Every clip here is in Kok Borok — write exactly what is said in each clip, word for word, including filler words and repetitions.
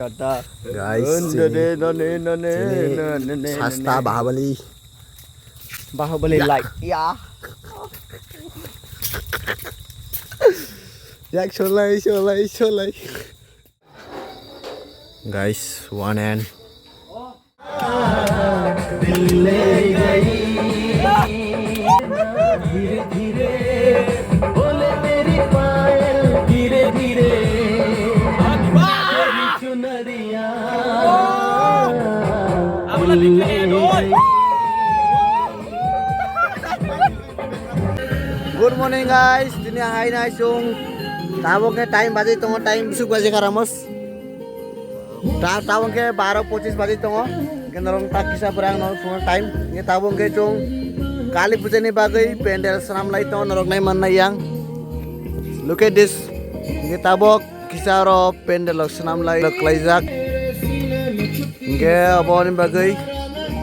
Guys, chini, chini sasta Bahubali. Bahubali like, yeah. Yak sholai, sholai, sholai. Guys, one and Good morning guys, tini hai nai sung. Tabok ke time baje tongo, time bisuk baje karamos. Ta tabok ke baro pochis baje tongo. Ke norok tak kisa pura ang norok phone time. Ke tabok ke chung Kali puja ni bagwi pendel swnam lai tongo norok nai man nai yang. Look at this. Ke tabok kisa ro pendel rok swnam lai rok lai jak. Hingke aboni bagwi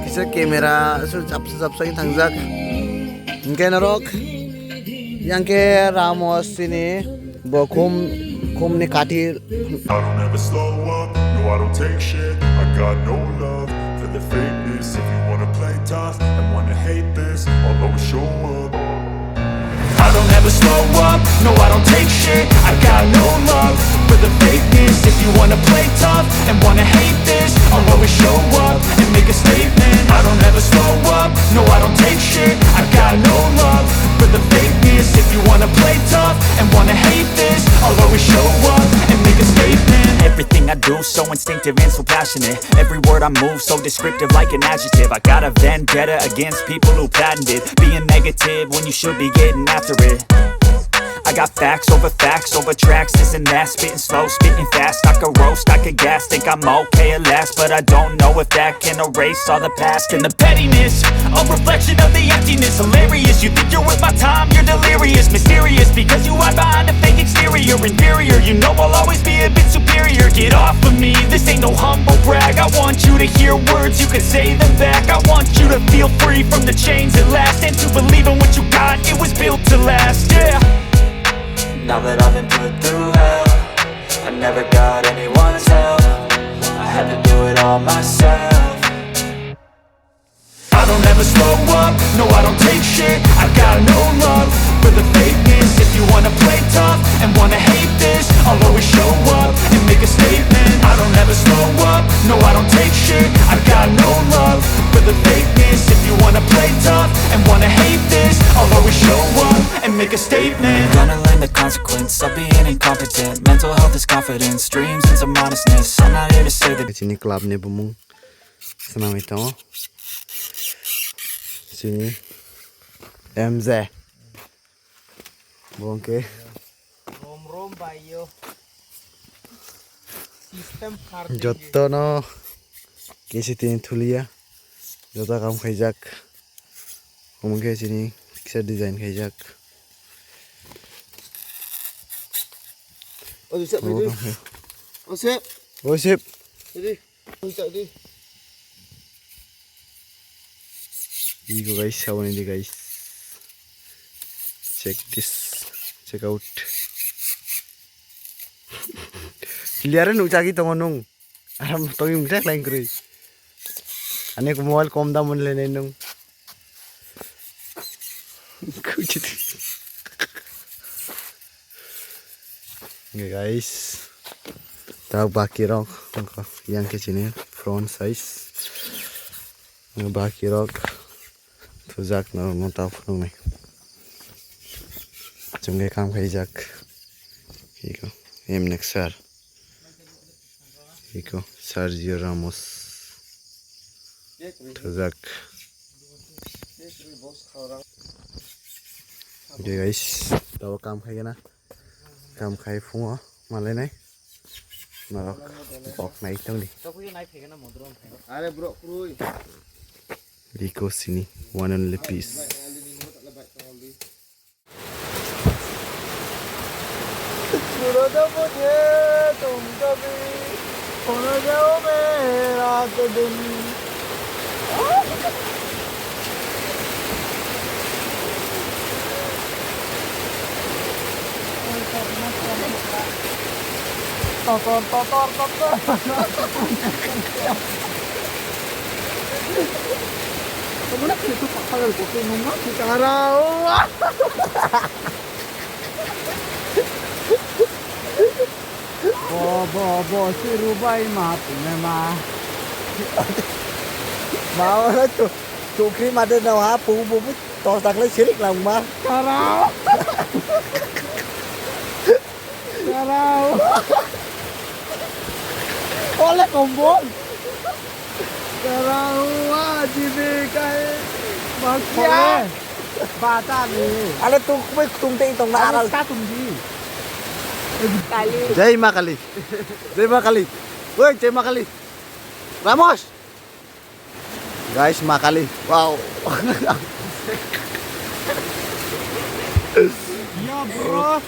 kisa camera su japsa japsa wng thangjak. Hingke norok yang ke Ramos sini bo khum, khum ni kati. I don't ever slow up, no, I don't take shit. I got no love for the fakeness. If you wanna play tough and wanna hate this, I'll always show up. I don't ever slow up, no, I don't take shit. I got no love for the fakeness. If you wanna play tough and wanna hate this, I'll always show up and make a statement. I don't ever slow up, no, I don't take shit. I got no love for the fakeness. If you wanna play tough and wanna hate this, I'll always show up and make a statement. Everything I do so instinctive and so passionate. Every word I move so descriptive like an adjective. I got a vendetta against people who patented being negative when you should be getting after it. I got facts over facts over tracks, this and that. Spitting slow, spitting fast. I could roast, I could gas. Think I'm okay at last, but I don't know if that can erase all the past. And the pettiness, a reflection of the emptiness. Hilarious, you think you're worth my time, you're delirious. Mysterious, because you hide behind a fake exterior. Inferior, you know I'll always be a bit superior. Get off of me, this ain't no humble brag. I want you to hear words, you can say them back. I want you to feel free from the chains that last, and to believe in what you got, it was built to last, yeah. Now that I've been put through hell, I never got anyone's help. I had to do it all myself. I don't ever slow up, no, I don't take shit. I got no love for the fakeness. If you wanna play tough and wanna hate this, I'll always show up and make a statement. I don't ever slow up, no, I don't take shit. I got no love for the fakeness. If you wanna play tough and wanna hate this, I'll always show up and make a statement. Gonna learn the consequence of being incompetent. Mental health is confidence, dreams and some honestness. I'm not here to say that. Chini club ni bumung swnamwi tongo. Chini M J. Bo hwnkhe Rom rom bai yo. System hard. Jotto no K C T ni thulia. Joto kam khaijak. Omo khe chini kisa design khaijak. O, sep, o, sep. O, sep. Ego guys, saboni di guys. Check this, check out. Clear nukjagwi tongo nung. Aram tongwi mungsa khlaing kwrwi. Ani mobile kom dam mon lenai nung. Guys, ta baki rok yang khe chini front size. Baki rok thujak norokno ta phunuknai. Chwngkhe kam khaijak. Iko M Nexar. Iko Sergio Ramos. Thujak. Okay guys, tabo kam khaigena. Kam khai phungo malainai. Norok bok nai tongdi. Are bro, krui. Rico Sini, one and only piece. Totor, totor, totor. Tara, oh. Bo, bo, bo, si rubai ma, pume ma. Ma, ora tu, tu kri ma de na ha, pu, pu, pu, tos tak le sirik lang ma. Tara. Tara. Ole kombol. Tara, wa, jibe kai. Bangkia. Ole. Batani. Ale tu, kue tung teng tong na aral. Ka tung di. Kali. Jai Ma Kali. Jai Ma Kali. Woi, Jai Ma Kali. Ramos. Guys, Ma Kali. Wow. Ya, bro.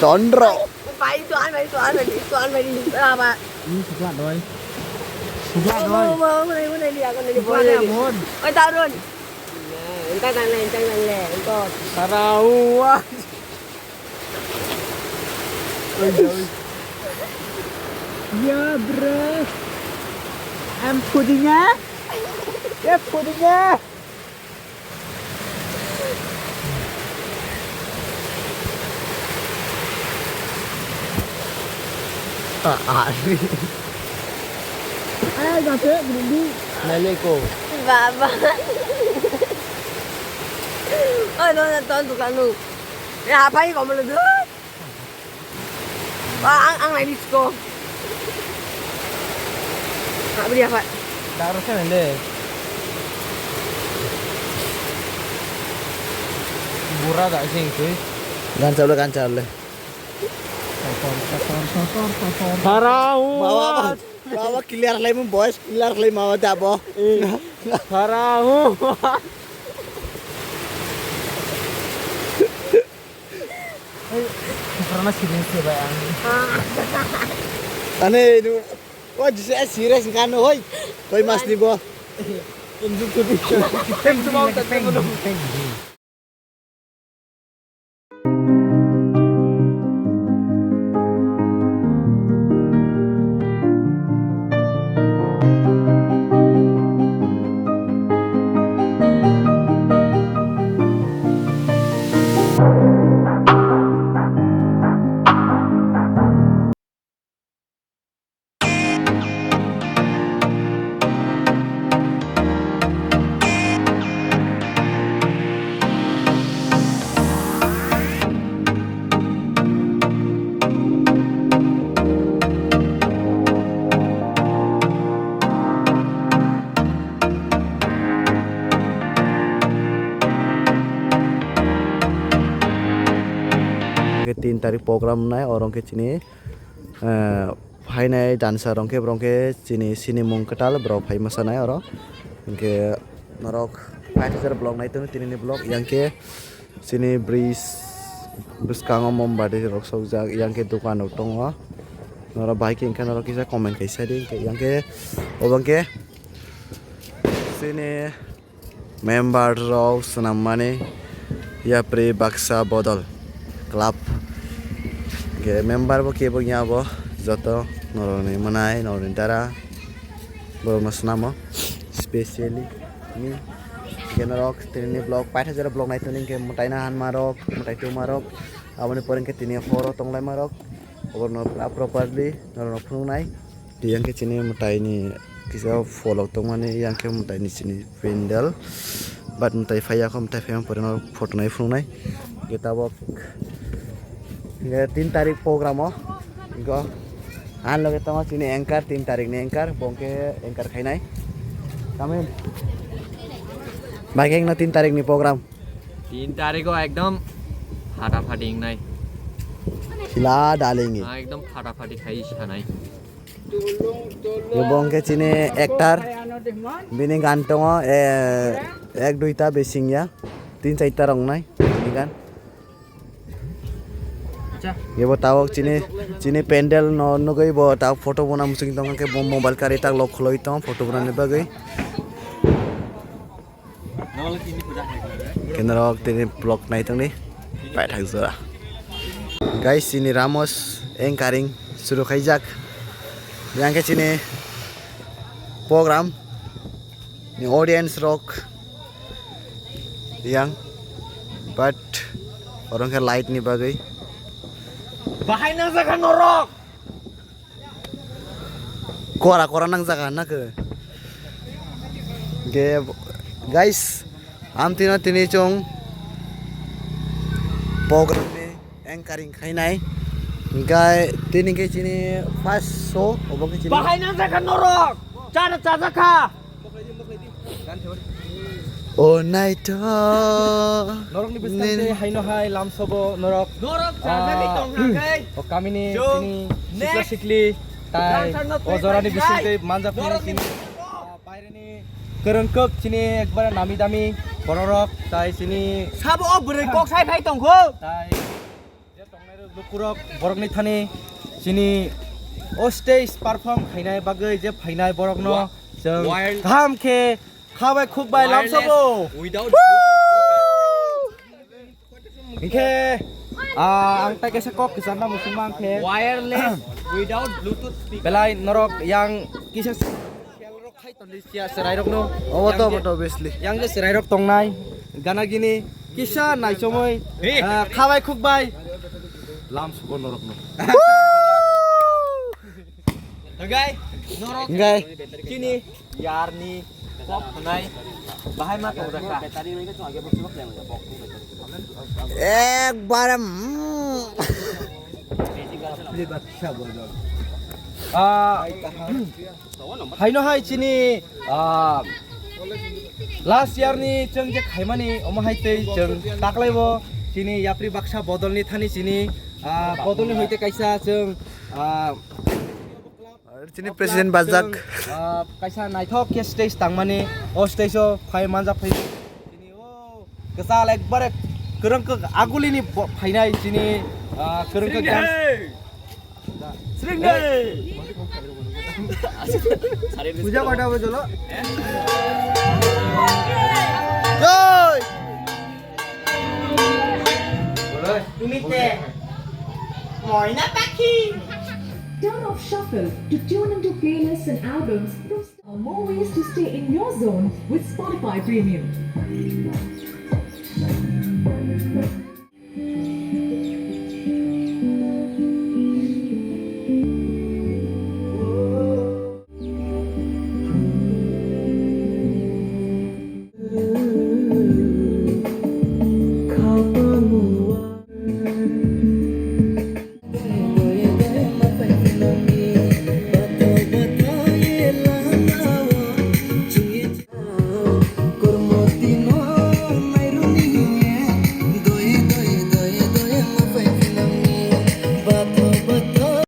Chondro. Pai, itu an, itu an, itu an, itu an, apa? Ini sebelah doi. Sebelah doi. Mau, mau, mau, mau, ini aku, ini. Sebelah boleh, ya, ini. Mon. Oi, Tarun. Nah, entar tang le, entar tang le, entar. Tarawa. Oi, oi. Ya, bro. Em, pudingnya. Ya, pudingnya. Ah, ah. Ay, gato, hindi. Naleko. Baba. Oh, no, no, ton tukanu. Ya, apa ini kamu lagi? Wah, ang, ang naini siko. Nak beri apa? Daro sa nende. Bura da sing sui. Ganchar le, ganchar le. Tarau. Bawa, bawa, bawa clear lai mo boys, clear lai mo jabo. Tarau. Karena serius ya, Bang. Ane, itu, wah, jadi serius kan, hoi. Hoi, Mas Dibo. Enjuk tuh. Enjuk mau tak mau. Tin tarik program nai, oro hwnkhe chini, eh, phainai dancer rok khe, borok khe chini sinimung kwtal borok phai mwsanai oro. Hwnkhe norok paithakjak vlog nai tongo, tinini vlog yang khe chini bridge bwskango mombati rok sokjak, yang khe dukan rok tongo. Norok bahai khe hwnkhe norok kisa comment khai sadi, hwnkhe yang khe obo hwnkhe chini member rok swnammani yapri baksa bodol club. Hwnkhe member bo kebo wngya bo, joto norokni mwnai, norokni dara borokno swnamo specially ni. Hwnkhe norok tini vlog paithakjak vlog nai tongni hwnkhe mwtai na hanma rok, mwtai tongma rok, aboni pore hwnkhe tini horo tonglaima rok, oborno properly norokno phunuknai. Yang khe chini mwtaini kisa pholok tongmani, yang khe mwtaini chini pendel. But mwtai phaiya kho, mwtai phaiya pore no photo nai phunuknai. Hwnkhe tabok, hwnkhe tin tarik program o. Hwnkhe ang loge tongo chini anchor, tin tarik ni anchor, bo hwnkhe anchor khainai. Tamin. Bai khe wngna tin tarik ni program. Tin tarik o ekdom phata phati wngnai. Sila dalingi. Ah, ekdom phata phati khai sanai. Bo hwnkhe chini actor, bini gan tongo, eh, ek duita besi wngya, tin charta rok wngnai bini gan. Ebo tabok chini, chini pendel no nugwi bo tabok photo bona muchung tongkha khe bo mobile kari tak lok khwlwi tongo photo bonani bagwi. Khe norok tini vlog nai tongdi, paithak jora. Guys, chini Ramos anchoring suru khaijak. Yang khe chini program ni audience rok yang, but orang khe light ni bagwi. Bahai nang jaga norok. Kora kora nang jaga na khe. Ge, guys, amtino tini chwng program ni anchoring khainai. Hingkhe tini khe chini first show, obo khe chini. Bahai nang jaga norok. Chana chajakha. O naito. Norokni bisingtwi haino hai lamsobo norok. Norok ah, chajagwi tong hangkhe. O kamini chwng chini sikla next sikli tai dancer no o jorani twi bisingtwi manjak norokni chini, bisingtwi ah, baireni kwrwngkwk chini ekbare nami dami bororok tai chini sabo o bwrwi kok sai phai tongkho. Tai je tongnai rok lukurok borokni thani chini o stage perform khainai bagwi je phainai borokno chwng kaham khe khabai khukbai lamsobo. Without Hingkhe ah, ang tai kaisa kok kwcharna muchungma hingkhe wireless without Bluetooth speaker. Belai norok yang kisa Khelrok khai tongdi siya chwrairokno. Obo to, obo to, obviously. Yang je chwrairok tongnai, gana gini, kisa naichomoi, ah, khabai khukbai. Lamsobo norokno. Hingkhe, norok chini yarni kok hwnai bahai ma tongjakha. Ekbare, mm. Ah, Haino hai chini, ah, last year ni chwng je khaimani omo hai tei chwng taklaibo chini yapri baksa bodolni thani chini, ah, bodolni hoite kaisa chwng, ah, chini president bajak. Ah, kaisa naithok khe stage tangmani o stage o phai manjak phai chini o kwchal ekbare kwrwngkwk agulini bo-, phainai chini, ah, kwrwngkwk dance. Sringde! Puja kota bojolo? Jai! Tumite moina pakhi. Turn off shuffle to tune into playlists and albums from More ways to stay in your zone with Spotify Premium.